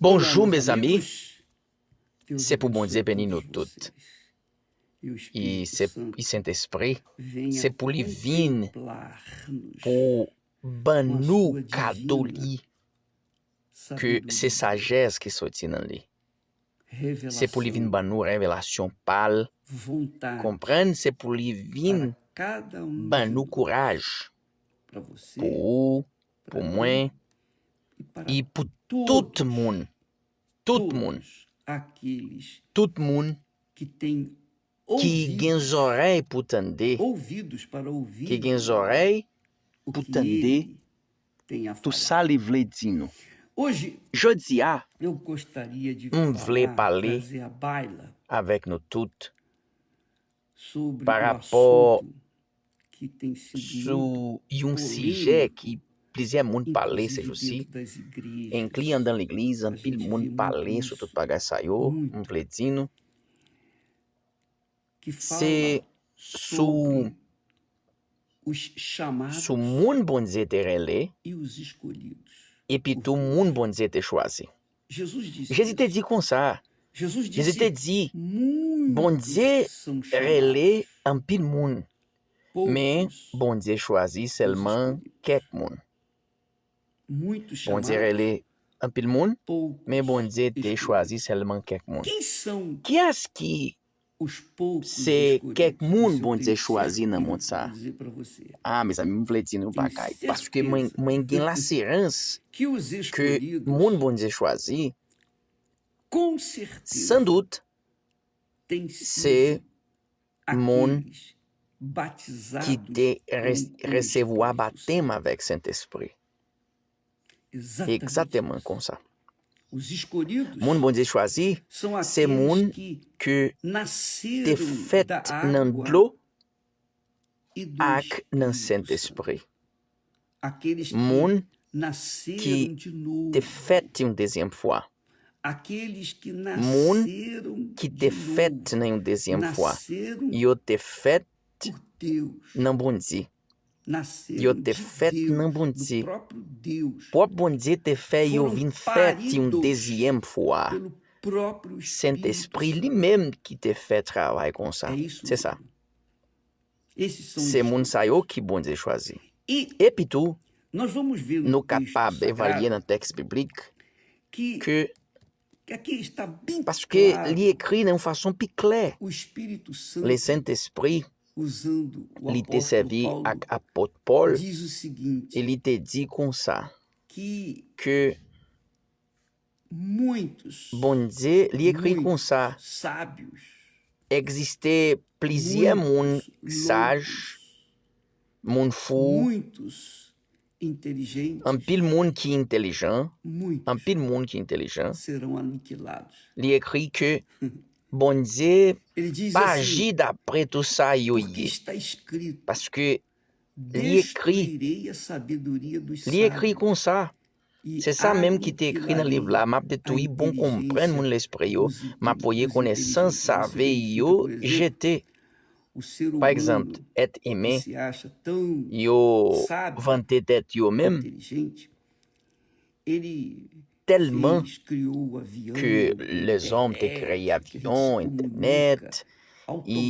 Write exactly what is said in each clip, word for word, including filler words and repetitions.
Bonjou, mezanmi. Se pou Bondye beni nou tout. E se, e Sentespri, se pou li vin pou ban nou kado li, ke se sajès ki soti nan li. Se pou li vin ban nou revelasyon pa l, konprann, se pou li vin ban nou kouraj pou ou, pou mwen, e pou tout moun, tout moun, tout moun ki gen zòrèy pou tande, ki gen zòrèy pou tande tout sa li vle di nou. Jodi a, m vle pale avèk nou tout pa rapò sou yon sijè ki plizyè moun pale se jou si, enkli anndan legliz, anpil moun pale sou tout bagay sa yo, m vle di nou, se sou, sou moun Bondye te rele, epi tou moun Bondye te chwazi. Jezi te di konsa, Jezi te di, Bondye rele anpil moun, men Bondye chwazi sèlman kèk moun. Bondye rele anpil moun, men Bondye te chwazi sèlman kèk moun. Kiyès ki se kèk moun Bondye chwazi nan mond sa a? A, mezanmi, m vle di nou bagay, paske mwen, mwen gen lasirans ke moun Bondye chwazi, sandout, se moun ki te re-, resevwa batèm avèk Sentespri. Egzakteman konsa. Moun Bondye chwazi, se moun ke te fèt nan dlo ak nan Sentespri. Moun ki te fèt yon dezyèm fwa. Moun ki te fèt nan yon dezyèm fwa. Yo te fèt nan Bondye. Yo te fèt nan Bondye. Pwòp Bondye te fè yo vin fèt yon dezyèm fwa. Sentespri li menm ki te fè travay konsa. Se sa. Se moun sa yo ki Bondye chwazi. Epi tou, nou kapab evalye nan tèks biblik ke, paske li ekri nan yon fason pi klè, Lesentespri, li te sèvi ak apot Pòl, e li te di konsa, ke Bondye, li ekri konsa, egziste plizyè moun saj, moun fou, anpil moun ki entèlijan, anpil moun ki entèlijan. Li ekri ke Bondye pa aji dapre tou sa yo ye, paske li ekri, li ekri konsa. Se sa menm ki te ekri nan liv la, m ap detwi bon konprann moun lespri yo, m ap voye konesans save yo jete. Pa egzanp, èt imen yo vante tèt yo menm, tèlman ke lèzòm te kreye avyon, entènèt, e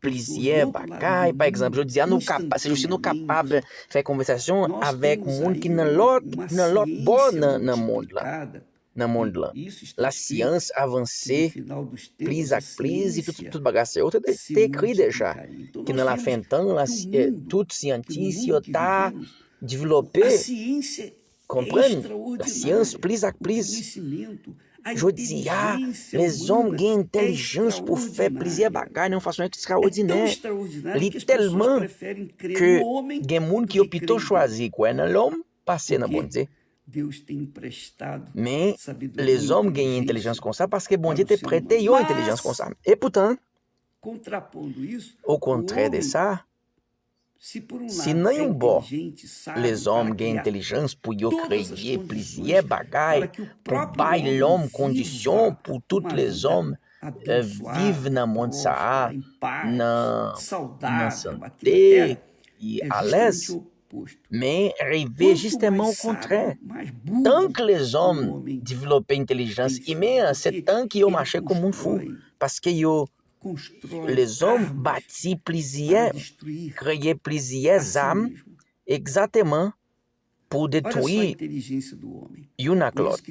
plizyè bagay. Pa egzanp, jodi a, nou kapab, se jousi nou kapab fè konvèsasyon avèk moun ki nan lòt, nan lòt bò nan, nan mond la. Nan mond lan. Lasyans avanse plis ak plis, e tout, tout bagay sa yo te, te ekri deja. Ke nan lafen tan, la, eh, tout syantis yo ta devlope, konprann, lasyans plis ak plis. Jodi a, lèzòm gen entèlijans pou fè plizyè bagay nan yon fason ekstraòdinè. Li tèlman ke gen moun ki yo pito chwazi kwè nan lòm pase nan Bondye. Men, lèzòm genyen entèlijans konsa paske Bondye te prete yo entèlijans konsa. Epoutan, okontrè de sa, si nan yon bò lèzòm gen entèlijans pou yo kreye plizyè bagay pou bay lòm kondisyon pou tout lèzòm, eh, viv nan mond sa a, nan, nan sante e alèz, Men rive jisteman okontrè. Tank lezòm devlope entèlijans imen an, se tank yo mache kon moun fou. Paske yo, lezòm bati plizyè, kreye plizyè zam, egzakteman pou detwi youn ak lòt.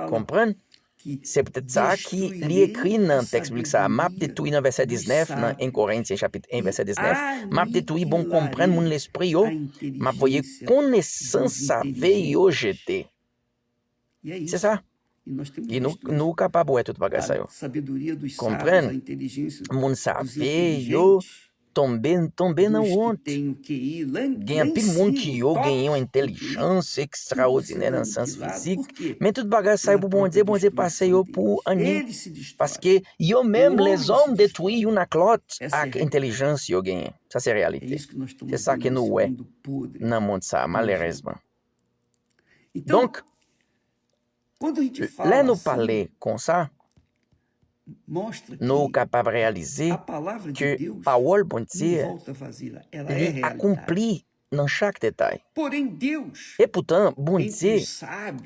Konprann? Se poutèt sa ki li ekri nan tèks biblik sa a, m ap detwi, nan vèsè diznèf, nan en Korentyen chapit en vèsè diznèf, m ap detwi bon konprann moun lespri yo, m ap voye konesans save yo jete. Se sa. E nou, nou kapab wè tout bagay sa yo. Konprann? Moun save yo tonbe, tonbe nan wont. Gen anpil moun ki yo gen yon entèlijans ekstraòdinè nan sans fizik, men tout bagay sa yo pou Bondye, Bondye pase yo pou anyen. Paske yo menm, lezòm detwi youn ak lòt ak entèlijans yo genyen. Sa se reyalite. Se sa ke nou wè nan mond sa, malerezman. Donk, lè nou pale konsa, nou kapab reyalize ke pawòl Bondye li akonpli nan chak detay. Epoutan, Bondye,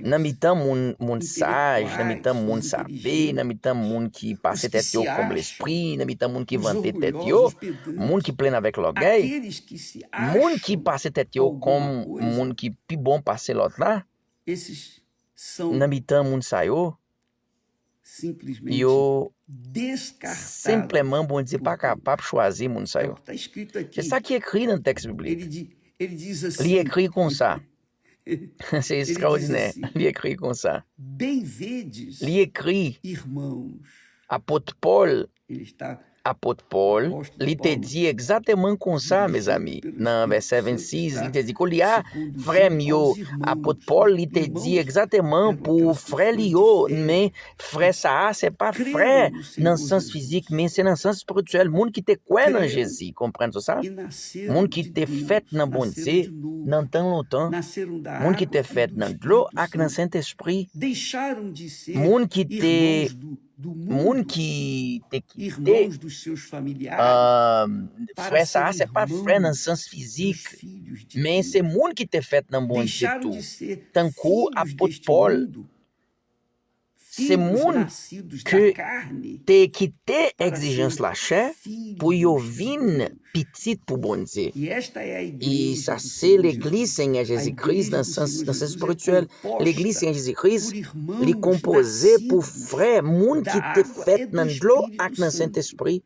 nan mitan moun, moun saj, nan mitan moun save, nan mitan moun ki pase tèt yo kòm lespri, nan mitan moun ki vante tèt yo, moun ki plen avèk lògèy, moun ki pase tèt yo kòm moun ki pi bon pase lòt la, nan mitan moun sa yo, yo senpleman, Bondye pa kapab chwazi moun sa yo. Se sa ki ekri nan tèks biblik. Li ekri konsa. Se ekstraòdinè. Li ekri konsa. Li ekri, apot Pòl, apot Pòl, li te di egzakteman konsa, mezanmi. Nan vèsè vennsis, li te di, koulye a, frè m yo, apot Pòl, li te di egzakteman pou frè li yo, men frè sa a, se pa frè nan sans fizik, men se nan sans espirityèl, moun ki te kwè nan Jezi, konprann sa? Moun ki te fèt nan Bondye nan tan lontan, moun ki te fèt nan dlo ak nan Sentespri, moun ki te moun ki te kite, euh, frè sa a, se pa frè nan sans fizik, men se moun ki te fèt nan Bondye tou. Tankou apot Pòl, se moun ke te kite egzijans lachè pou yo vin pitit pou Bondye. E sa se legliz Senyè Jezi Kris nan sans, nan sans espirityèl. Legliz Senyè Jezi Kris, li konpoze pou frè, moun ki te fèt nan dlo ak nan Sentespri.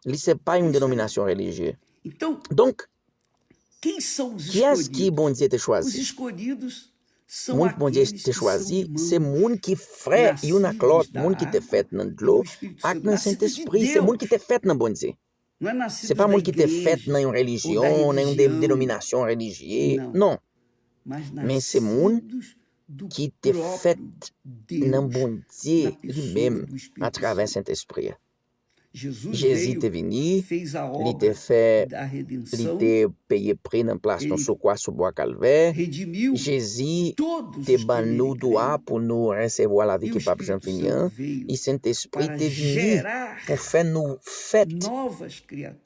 Li se pa yon denominasyon relijye. Donk, kiyès ki Bondye te chwazi? Moun Bondye te chwazi, se moun ki frè youn ak lòt, moun ki te fèt nan dlo ak nan Sentespri, se moun ki te fèt nan Bondye. Se pa moun ki te fèt nan yon relijyon, nan yon de-, denominasyon relijye, non. Men se moun ki te fèt nan Bondye li menm atravè Sentespri a. Jezi te vini, li te fè, li te peye pri nan plas nou sou kwa, sou bwa Kalvè. Jezi te ban nou dwa pou nou resevwa lavi ki p ap janm fini an. E Sentespri te vini pou fè nou fèt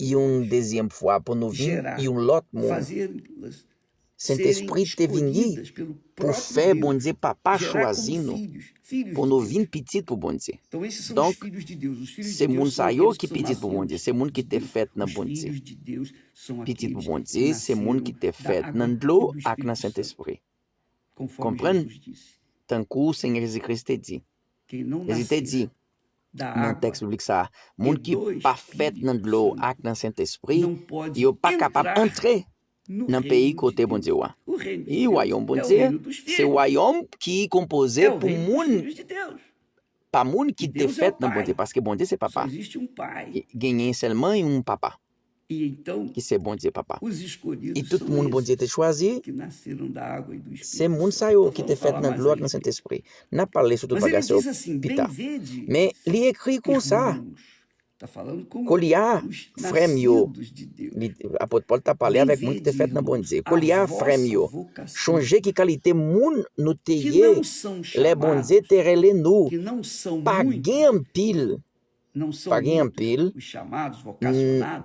yon dezyèm fwa, pou nou vin yon lòt moun. Sentespri te vini pou fè Bondye Papa chwazi nou, pou nou vin pitit pou Bondye. Donk, se moun sa yo ki pitit pou Bondye, se moun ki te fèt nan Bondye. Pitit pou Bondye, se moun ki te fèt nan dlo ak nan Sentespri. Konprann? Tankou Senyè Jezi Kris te di. Jezi te di, nan tèks biblik sa a, moun ki pa fèt nan dlo ak nan Sentespri, yo pa kapab antre nan peyi kote Bondye a. E wayòm Bondye, se wayòm ki konpoze pou moun, pa moun ki te fèt nan Bondye, paske Bondye se Papa. Genyen sèlman yon Papa, ki se Bondye Papa. E tout moun Bondye te chwazi, se moun sa yo ki te fèt nan dlo ak nan Sentespri. N ap pale sou tout bagay sa yo pita. Men li ekri konsa, koulye a, frè m yo, li, apot Pòl t ap pale avèk moun ki te fèt nan Bondye. Koulye a, frè m yo, chonje ki kalite moun nou te ye lè Bondye te rele nou. Pa gen anpil Pa gen anpil,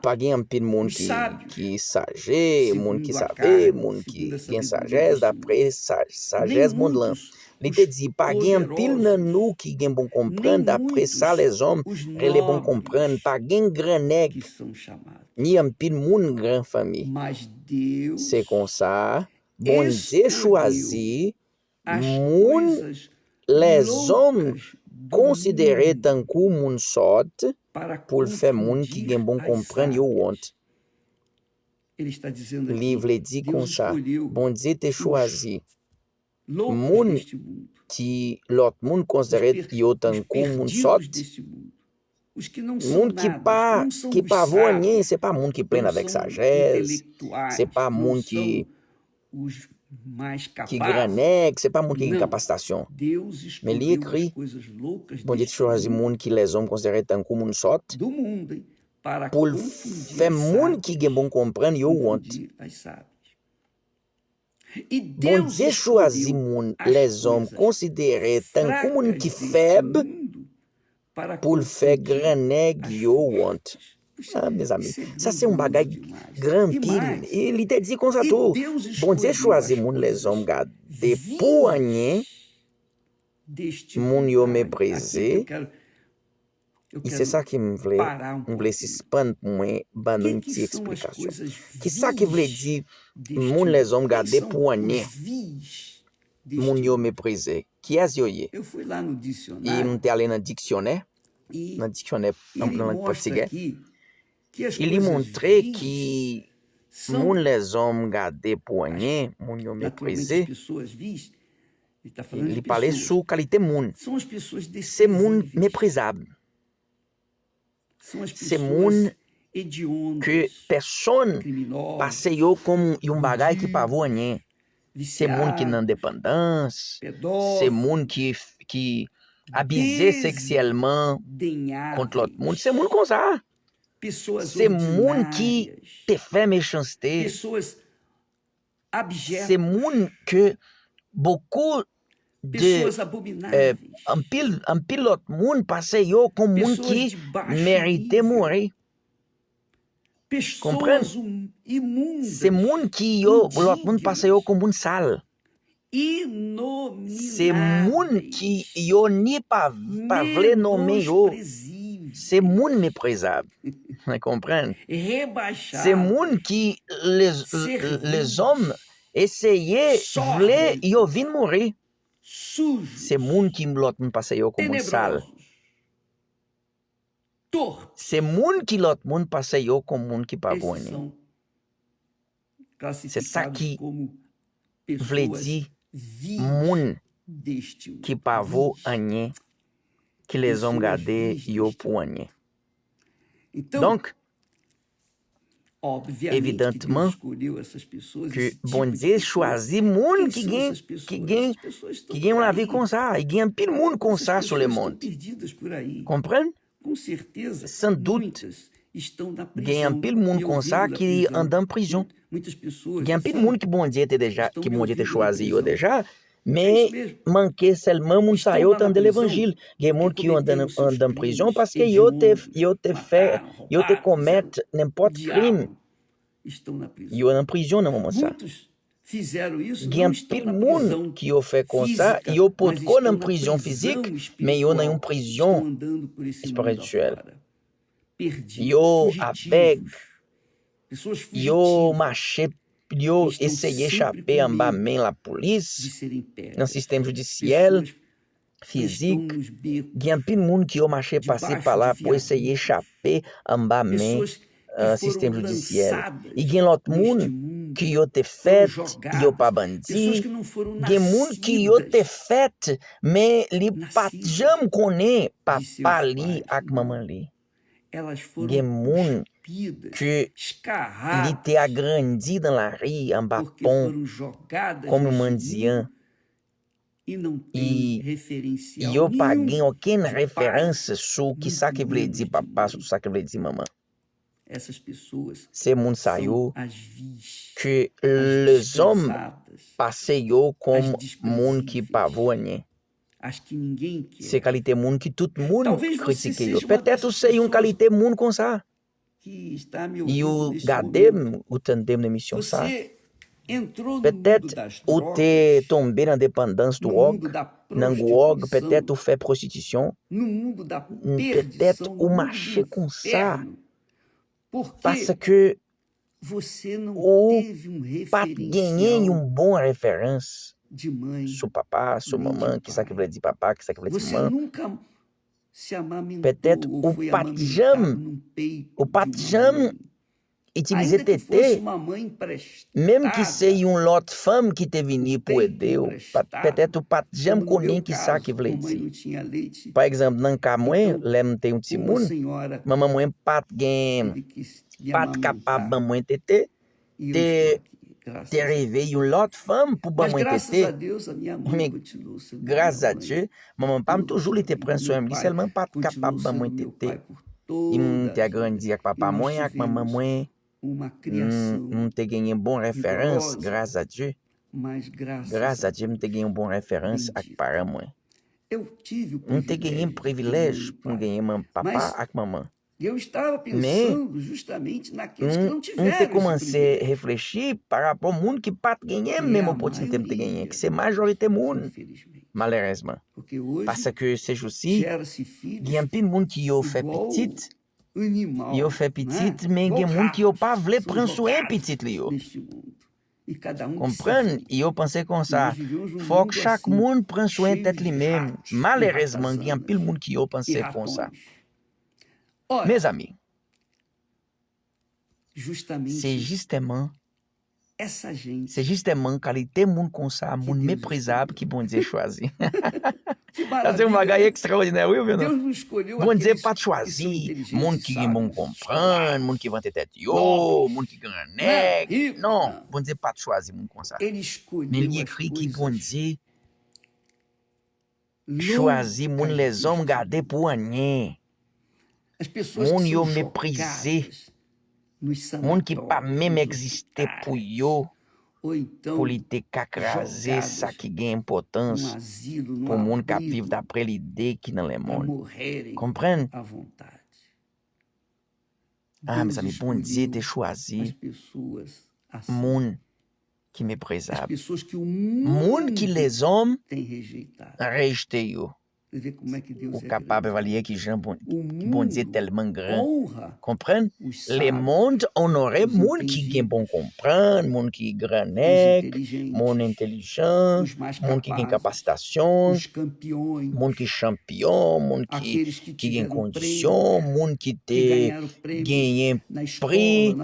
pa gen anpil moun ki, ki saje, moun ki save, moun ki gen sajès, dapre sa- sajès mond lan. Li te di, pa gen anpil nan nou ki gen bon konprann, dapre sa lèzòm rele bon konprann, pa gen gran nèg, ni anpil moun gran fanmi. Se konsa, Bondye chwazi moun lèzòm konsidere tankou moun sòt pou l fè moun ki gen bon konprann yo wont. Li vle di konsa, Bondye te chwazi moun ki lòt moun konsidere yo tankou moun sòt, moun ki pa, ki pa vo anyen, se pa moun ki plen avèk sajès, se pa moun ki, ki gran nèg, se pa moun ki gen kapasitasyon. Men li ekri, Bondye te chwazi moun ki lèzòm konsidere tankou moun sòt, pou l fè moun ki gen bon konprann yo wont. Bondye chwazi moun lèzòm konsidere tankou moun ki fèb pou l fè gran nèg yo wont. Ah, mezanmi, sa se yon bagay gran anpil. E li te di konsa tou, Bondye chwazi moun lèzòm gade pou anyen, moun yo meprize. E se sa ki m vle, m vle sispann pou mwen ban nou yon ti eksplikasyon. Kisa ki vle di moun lèzòm gade pou anyen, moun yo meprize? Kiyès yo ye? E m te ale nan diksyonè, nan diksyonè nan lang pòtigè. E li montre ki moun lèzòm gade pou anyen, moun yo meprize. Li pale sou kalite moun. Se moun meprizab. Se moun ke pèsonn pase yo kòm yon bagay ki pa vo anyen. Se moun ki nan depandans. Se moun ki, ki abize seksyèlman kont lòt moun. Se moun konsa. Se moun ki te fè mechanste. Se moun ke bokou de, eh, anpil, anpil lòt moun pase yo kòm moun ki merite mouri. Konprann? Se moun ki yo, lòt moun pase yo kòm moun sal. Se moun ki yo ni pa, pa vle nonmen yo. Se moun meprizab. Konprann? Se moun ki lè, lèzòm eseye vle yo vin mouri. Se moun ki lòt moun pase yo kòm moun sal. Se moun ki lòt moun pase yo kòm moun ki pa vo anyen. Se sa ki vle di moun ki pa vo anyen, ki lèzòm gade yo pou anyen. Donk, evidantman, ke Bondye chwazi moun ki gen, ki gen, ki gen yon lavi konsa. Gen anpil moun konsa sou lemonn. Konprann? San dout, gen anpil moun konsa ki anndan prizon. Gen anpil moun ki Bondye te deja, ki Bondye te chwazi yo deja, men manke sèlman moun sa yo tande levanjil. Gen moun ki yo anndan, anndan prizon paske yo te, yo te fè, yo te komèt nenpòt krim. Yo nan prizon nan moman sa. Gen anpil moun ki yo fè konsa, yo potko nan prizon fizik, men yo nan yon prizon espirityèl. Yo avèg, yo mache, yo eseye chape anba men lapolis, nan sistèm jidisyè, fizik. Gen anpil moun ki yo mache pase pa la pou eseye chape anba men, eh, sistèm jidisyè. E gen lòt moun ki yo te fèt, yo pa bandi. Gen moun ki yo te fèt, men li pa t janm konnen papa li ak manman li. Gen moun ke li te agrandi nan lari, anba pon, kòm yon mandyan. E yo pa gen okenn referans sou ki sa ki vle di papa, sou sa ki vle di manman. Se moun sa yo ke lèzòm pase yo kòm moun ki pa vo anyen. Se kalite moun ki tout moun kritike yo. Petèt ou se yon kalite moun konsa. Yo gade m, ou tande m nan emisyon sa. Petèt ou te tonbe nan depandans dwòg, nan gwòg, petèt ou fè pwostitisyon, petèt ou mache konsa. Paske ou pa t genyen yon bon referans sou papa, sou manman, kisa ki vle di papa, kisa ki vle di manman. Petèt ou pa t janm, ou pa t janm itilize tete, menm ki se yon lòt fanm ki te vini pou ede w. Petèt ou pa t janm konnen kisa ki vle di. Pa egzanp, nan ka mwen, lè m te yon timoun, manman mwen pa t gen, pa t kapab ban mwen tete, te, te reve yon lòt fanm pou ban mwen tete. Men gras a Dye, manman pa m toujou li te pran swen m, li sèlman pa t kapab ban mwen tete. M te grandi ak papa mwen, ak manman mwen. M, m te genyen bon referans, gras a Dye. Gras a Dye, m te genyen bon referans ak paran mwen. M te genyen privilèj pou m genyen papa ak manman. Men, m, m te koumanse reflechi pa rapò moun ki pa t genyen menm opòtinite m te genyen, ki se majorite moun, malerezman. Paske se jou si, gen anpil moun ki yo fè pitit, yo fè pitit, men gen moun ki yo pa vle pran swen pitit li yo. Konprann, yo panse konsa, fòk chak moun pran swen tèt li menm. Malerezman, gen anpil moun ki yo panse konsa. Mezanmi, se jistèman, se jistèman kalite moun konsa, moun meprizab ki Bondye chwazi. Sa se yon bagay ekstraòdinè, wi, ou non? Bondye pa t chwazi moun ki gen bon konprann, moun ki vante tèt yo, moun ki grannèg. Non, Bondye pa t chwazi moun konsa. Men li ekri ki Bondye chwazi moun lèzòm gade pou anyen. Moun yo meprize. Moun ki pa menm egziste pou yo, pou li te ka kraze sa ki gen enpòtans pou moun k ap viv dapre lide ki nan lemonn. Konprann? Ah, mezanmi, Bondye te chwazi moun ki meprizab. Moun ki lèzòm rejte yo. Ou kapab evalye ki jan Bon-, Bondye tèlman gran. Konprann? Lemonn onore moun ki gen bon konprann, moun ki grannèg, moun entelijan, moun ki gen kapasitasyon, moun ki chanpyon, moun ki, ki gen kondisyon, moun ki te genyen pri.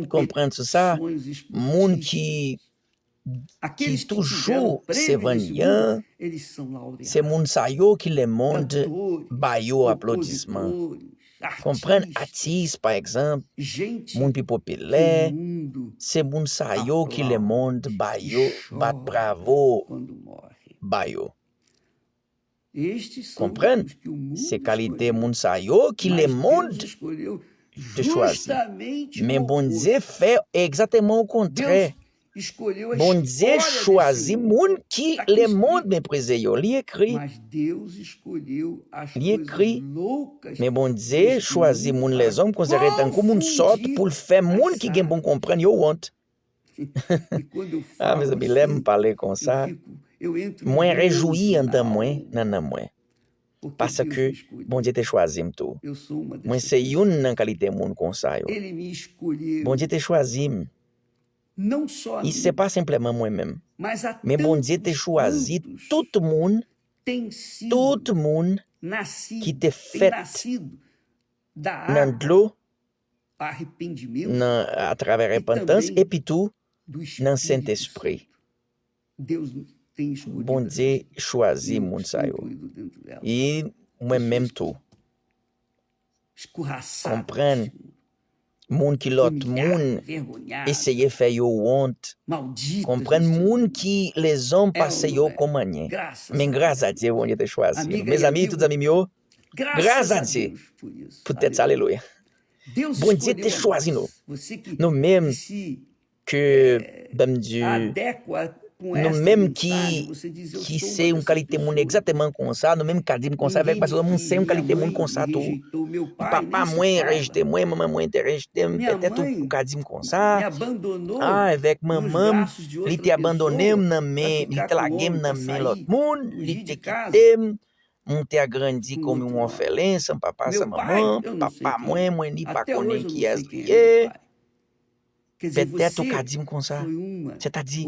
Konprann sou sa, moun ki, ki toujou se vanyan, se moun sa yo ki lemonn ba yo aplodisman. Konprann, atis, pa egzanp, moun pi popilè, se moun sa yo ki lemonn ba yo, bat bravo ba yo. Konprann? Se kalite moun sa yo ki lemonn te chwazi. Men Bondye fè egzakteman okontrè. Bondye chwazi moun ki lemonn meprize yo. Li ekri, li ekri, men Bondye chwazi moun lèzòm konsidere tankou moun sòt pou l fè moun ki gen bon konprann yo wont. Ah, mezanmi, lè m pale konsa, mwen rejwi anndan mwen, nan nanm mwen. Paske Bondye te chwazi m tou. Mwen se youn nan kalite moun konsa yo. Bondye te chwazi m. E se pa senpleman mwen menm. Men Bondye te chwazi tout moun, tout moun ki te fèt nan dlo, nan, atravè repantans, epi tou nan Sentespri. Bondye chwazi moun sa yo. E mwen menm tou. Konprann, moun ki lòt moun eseye fè yo wont. Konprann, moun ki lèzòm pase yo kòm anyen. Men gras a Dye, Bondye te chwazi nou. Mezanmi, tout zanmi m yo, gras a Dye pou tèt sa, alelouya. Bondye te chwazi nou. Nou menm ke, ban m di, Nou menm ki, ki se yon kalite moun egzakteman konsa, nou menm ka di m konsa avèk, paske mwen se yon kalite moun konsa tou. Papa mwen rejte mwen, manman mwen te rejte m, petèt ou, ou ka di m konsa. Ah, avèk manman m, li te abandone m nan men, li te lage m nan men lòt moun, li te kite m. Mwen te grandi kòm yon òfelen, san papa, san manman. Papa mwen, mwen li pa konnen kiyès li ye. Petèt ou ka di m konsa. Sètadi,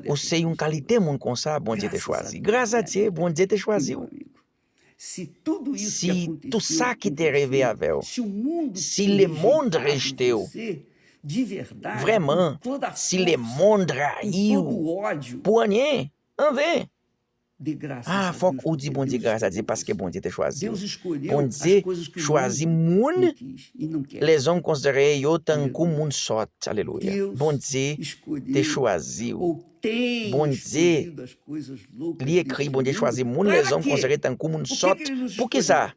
ou se yon kalite moun konsa Bondye te chwazi. Gras a Dye, Bondye te chwazi w. Si tout sa ki te rive avè w, si lemonn rejte w, vrèman, si lemonn rayi w, pou anyen, anven, ah, fòk ou di Bondye gras a Dye paske Bondye te chwazi w. Bondye chwazi moun lèzòm konsidere yo tankou moun sòt. Alelouya. Bondye te chwazi w. Bondye, li ekri, Bondye chwazi moun lèzòm konsidere tankou moun sòt. Poukisa?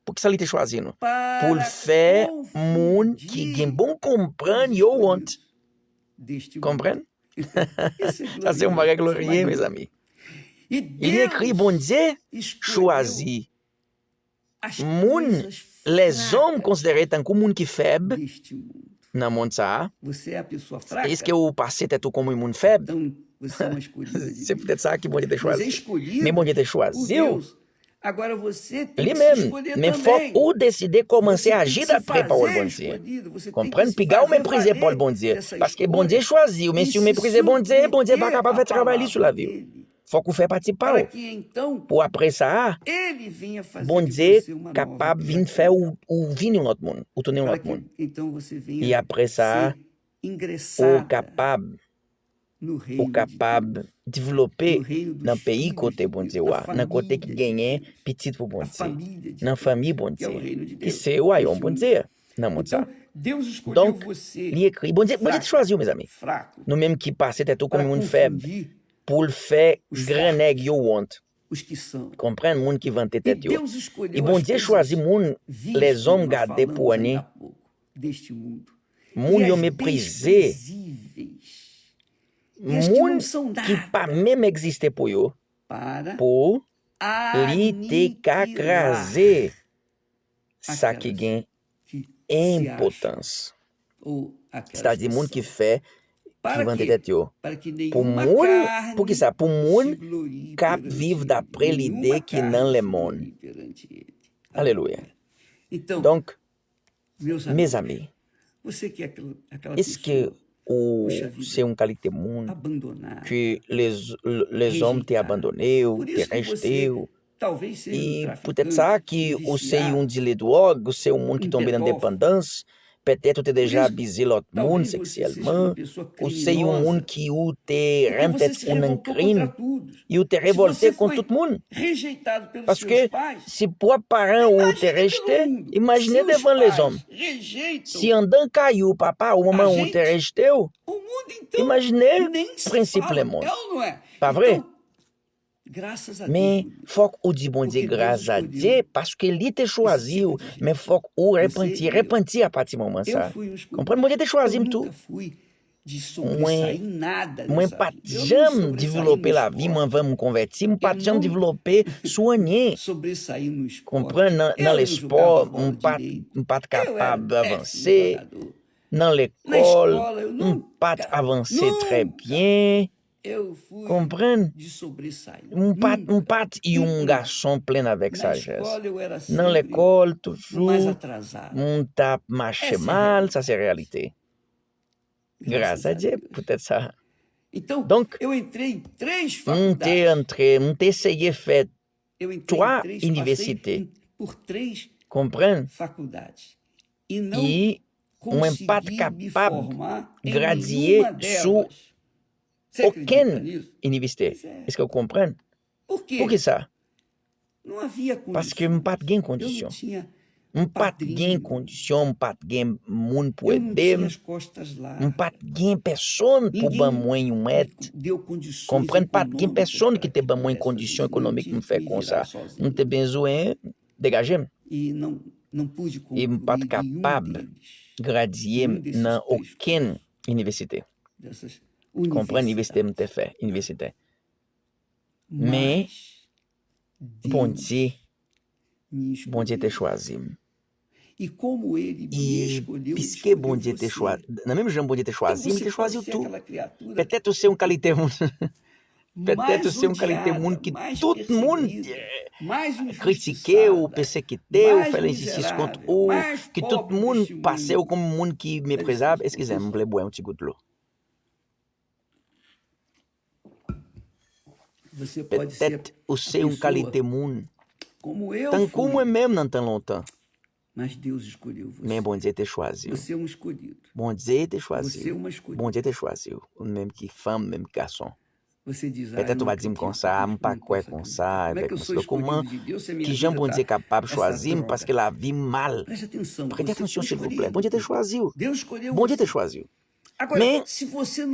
Poukisa li te chwazi nou? Pou l fè moun ki gen bon konprann yo wont. Konprann? Sa se yon bagay glorye, mezanmi. Li ekri, Bondye chwazi moun lèzòm konsidere tankou moun ki fèb nan mond sa a. Èske ou panse tèt ou kòm yon moun fèb? Se poutèt sa ki Bondye te chwazi. Men Bondye te chwazi w. Li menm, men fòk ou deside kòmanse aji dapre pawòl Bondye. Konprann, piga ou meprize pawòl Bondye. Paske Bondye chwazi w, men si w meprize Bondye, Bondye pa kapab fè travay li sou lavi w. Fòk ou fè pati pa w. Pou apre sa a, Bondye kapab vin fè ou, ou vin yon lòt moun, ou tounen yon lòt moun. E apre sa a, ou kapab ou kapab devlope nan peyi kote Bondye w a, nan kote ki genyen pitit pou Bondye, nan fanmi Bondye, ki se wayòm Bondye a nan mond sa. Donk, li ekri, Bondye, Bondye te chwazi w, mezanmi. Nou menm ki panse tèt ou kòm yon moun fèb, pou l fè gran nèg yo wont. Konprann, moun ki vante tèt yo. E Bondye chwazi moun lèzòm gade pou anyen. Moun yo meprize. Moun ki pa menm egziste pou yo, pou li te ka kraze sa ki gen enpòtans. Sètadi moun ki fè, ki vante tèt yo. Pou moun, poukisa? Pou moun k ap viv dapre lide ki nan lemonn. Alelouya. Donk, mezanmi, èske ou se yon kalite moun ke lèzòm te abandone w, te rejte w? E poutèt sa ki ou se yon dile dwòg, ou se yon moun ki tonbe nan depandans, petèt ou te deja abize lòt moun seksyèlman, ou se yon moun ki ou te renmen tèt ou nan krim, e ou te revòlte kont tout moun. Paske si pwòp paran ou te rejte, imajine devan lèzòm. Si anndan kay ou papa ou manman ou te rejte w, imajine prensip lemonn. Pa vre? Men fòk ou di Bondye gras a Dye paske li te chwazi w. Men fòk ou repanti, repanti apati moman sa. Konprann, Bondye te chwazi m tou. Mwen, mwen pa t janm devlope lavi m anvan m konvèti. M pa t janm devlope sou anyen. Konprann, nan, nan lespò, m pa t, m pa t kapab avanse. Nan lekòl, m pa t avanse trè byen. Konprann? M pa t, m pa t yon gason plen avèk sajès. Nan lekòl, toujou, m t ap mache mal, sa se reyalite. Gras a Dye poutèt sa. Donk, m te antre, m te eseye fè twa inivèsite. Konprann? E mwen pa t kapab gradye sou okenn inivèsite. Èske w konprann? Poukisa? Paske m pa t gen kondisyon. M pa t gen kondisyon, m pa t gen moun pou ede m. M pa t gen pèsonn pou ban mwen yon èd. Konprann, pa t gen pèsonn ki te ban mwen kondisyon ekonomik pou m fè konsa. M te bezwen degaje m. E m pa t kapab gradye m nan okenn inivèsite. Konprann? Inivèsite m te fè, inivèsite. Men Bondye, Bondye te chwazi m. E piske Bondye te chwazi, nan menm jan Bondye te chwazi m, li te chwazi w tou. Petèt ou se yon kalite moun. Petèt ou se yon kalite moun ki tout moun kritike w, pèsekite w, fè lenjistis kont ou, ki tout moun pase w kòm moun ki meprizab. Eskize m, m vle bwè yon ti gout dlo. Petèt ou se yon kalite moun tankou mwen menm nan tan lontan. Men Bondye te chwazi w. Bondye te chwazi w. Bondye te chwazi w. Ou menm ki fanm, menm ki gason. Petèt ou va di m konsa, "M pa kwè konsa, e bèk konsa." Kòman, kijan Bondye kapab chwazi m paske lavi m mal? Prete atansyon, silvouplè. Bondye te chwazi w. Bondye te chwazi w. Men,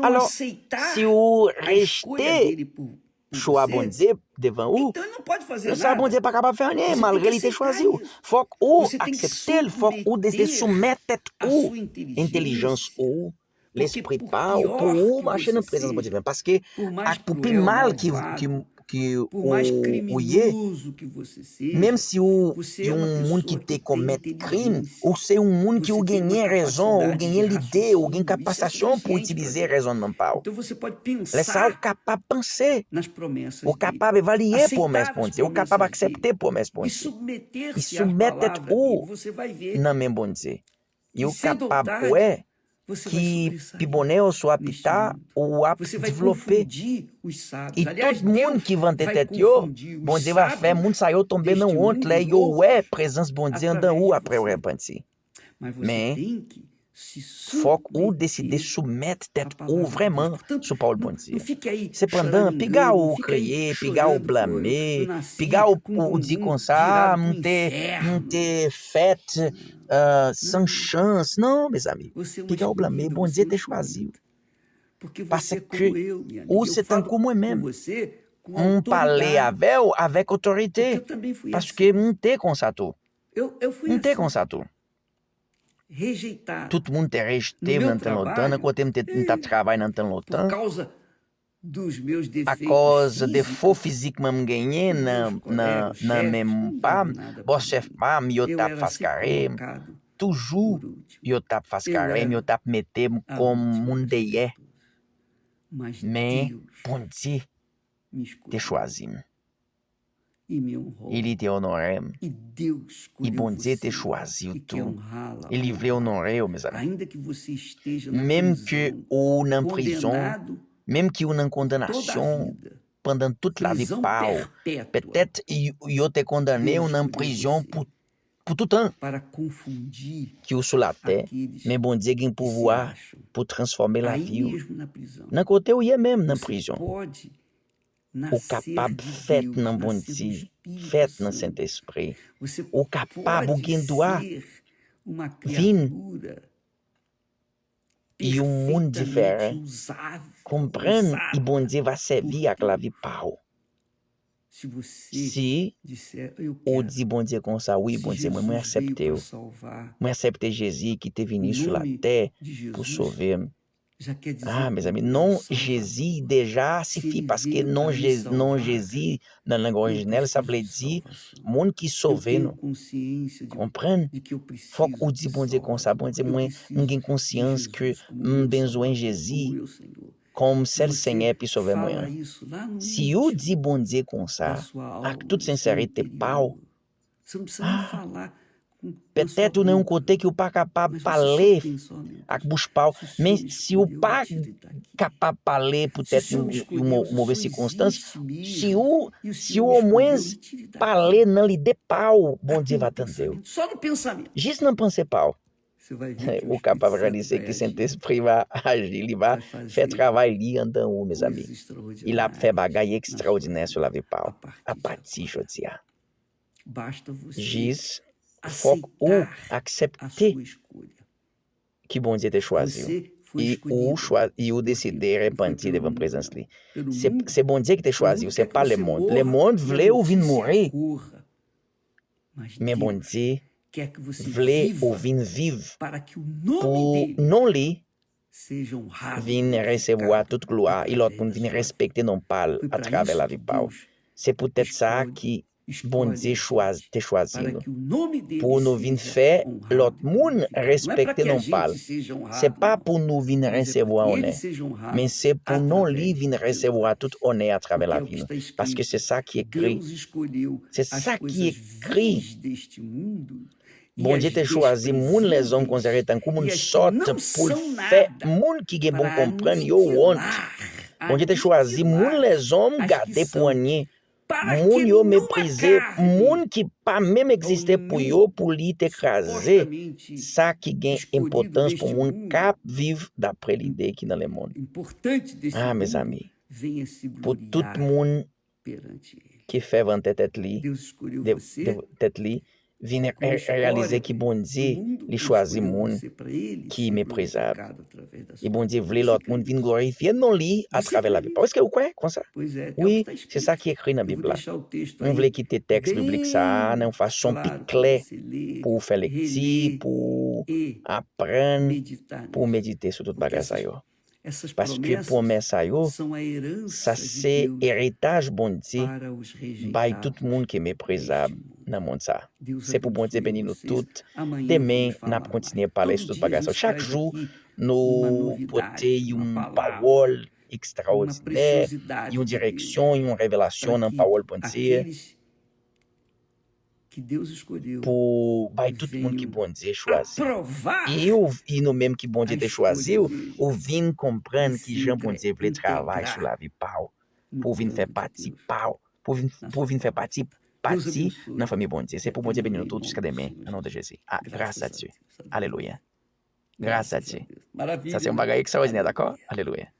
alò, si ou rejte chwa Bondye devan ou, sa Bondye pa kapab fè anyen, malgre li te chwazi w. Fòk ou aksepte l, fòk ou deside soumèt tèt ou, entèlijans ou, lespri pa w, pou ou mache nan prezans Bondye. Paske, ak pou pi mal ki, ki, ki ou, ou ye, menm si ou yon moun ki te komèt krim, ou se yon moun ki ou genyen rezon, ou genyen lide, ou gen kapasasyon pou itilize rezònman pa w. Lè sa, ou kapab panse, ou kapab evalye pwomès Bondye, ou kapab aksepte pwomès Bondye. E soumèt tèt ou nan men Bondye. E ou kapab wè ki pi bonè oswa pi ta, ou ap devlope. E tout moun ki vante tèt yo, Bondye va fè moun sa yo tonbe nan wont lè yo wè prezans Bondye anndan ou apre repanti. Men, fòk ou deside soumèt tèt ou vrèman sou pawòl Bondye. Sepandan, piga ou kriye, piga ou blame, piga ou, ou di konsa, "M te, m te fèt euh, san chans." Non, mezanmi, piga ou blame, Bondye te chwazi w. Paske ou se tankou mwen menm. M pale avè w avèk otorite, paske m te konsa tou. M te konsa tou. Tout moun te rejte m nan tan lontan, nan kote m te, m t ap travay nan tan lontan. Akòz defo fizikman m genyen nan, nan, nan men pa m, bò chèf pa m, yo t ap fas kare m. Toujou, yo t ap fas kare m, yo t ap mete m kòm moun dèyè. Men, Bondye te chwazi m. E li te onore m. E Bondye te chwazi w tou. E li vle onore w, mezanmi. Menm ke ou nan prizon, menm ke ou nan kondanasyon pandan tout lavi pa w, petèt y-, yo te kondane w nan prizon pou, pou toutan, ke w sou latè, men Bondye gen pouvwa pou transfòme lavi w. Nan kote w ye menm nan prizon, ou kapab fèt nan Bondye, fèt nan Sentespri. Ou kapab, ou gen dwa vin yon moun diferan. Konprann, e Bondye va sèvi ak lavi pa w. Si ou di Bondye konsa, "Wi, Bondye, mwen, mwen aksepte w. Mwen aksepte Jezi ki te vini sou latè pou sove m." Ah, mezanmi, non Jezi deja sifi, paske non Je-, non Jezi nan lang orijinèl, sa vle di moun ki sove nou. Konprann? Fòk ou di Bondye konsa, "Bondye, mwen, m gen konsyans ke m bezwen Jezi kòm sèl Senyè epi Sovè mwen an." Si ou di Bondye konsa, ak tout sensèrite pa w, ah, petèt ou nan yon kote ke ou pa kapab pale ak bouch pa w, men si ou pa kapab pale poutèt yon, yon mo-, move sikonstans, si ou, si ou omwen pale nan lide pa w, Bondye va tande w. Jis nan panse pa w. Ou kapab reyalize ke Sentespri va aji, li va fè travay li anndan ou, mezanmi. Li ap fè bagay ekstraòdinè sou lavi pa w apati jodi a. Jis fòk ou aksepte ke Bondye te chwazi w. E ou chwa-, e ou deside repanti devan prezans li. Se, se Bondye ki te chwazi w, se pa lemonn. Lemonn vle ou vin mouri. Men Bondye vle ou vin viv pou non li vin resevwa tout glwa, e lòt moun vin respekte non pa l atravè lavi pa w. Se poutèt sa ki Bondye chwazi, te chwazi nou. Pou nou vin fè lòt moun respekte non pa l. Se pa pou nou vin resevwa onè, men se pou non li vin resevwa tout onè atravè lavi nou. Paske se sa ki ekri. Se sa ki ekri. Bondye te chwazi moun lèzòm konsidere tankou moun sòt pou l fè moun ki gen bon konprann yo wont. Bondye te chwazi moun lèzòm gade pou anyen. Moun yo meprize, moun ki pa menm egziste pou yo, pou li te kraze sa ki gen enpòtans pou moun k ap viv dapre lide ki nan lemonn. Ah, mezanmi, pou tout moun ki fèv anndan tèt li, de, de tèt li, vin re- reyalize ki Bondye li chwazi moun ki meprizab. E Bondye vle lòt moun vin glorifye non li atravè lavi pa w. Èske ou kwè konsa? Wi, se sa ki ekri nan Bib la. Mwen vle kite tèks biblik sa a nan yon fason pi klè pou w fè lekti, pou w aprann, pou w medite sou tout bagay sa yo. Paske pwomès sa yo, sa se eritaj Bondye bay tout moun ki meprizab nan mond sa. Se pou Bondye beni nou tout. Demen, n ap kontinye pale sou tout bagay sa. Chak jou, nou pote yon pawòl ekstraòdinè, yon direksyon, yon revelasyon nan pawòl Bondye pou bay tout moun ki Bondye chwazi. E ou, e nou menm ki Bondye te chwazi w, ou vin konprann ki jan Bondye vle travay sou lavi pa w, pou w vin fè pati pa w, pou w vin, pou w vin fè pati, pati nan fanmi Bondye. Se pou Bondye beni nou tout jiska demen, nan non de Jezi. Ah, grâce à Dieu. Alelouya. Grâce à Dieu. Sa se yon bagay ekstraòdinè, dakò? Alelouya.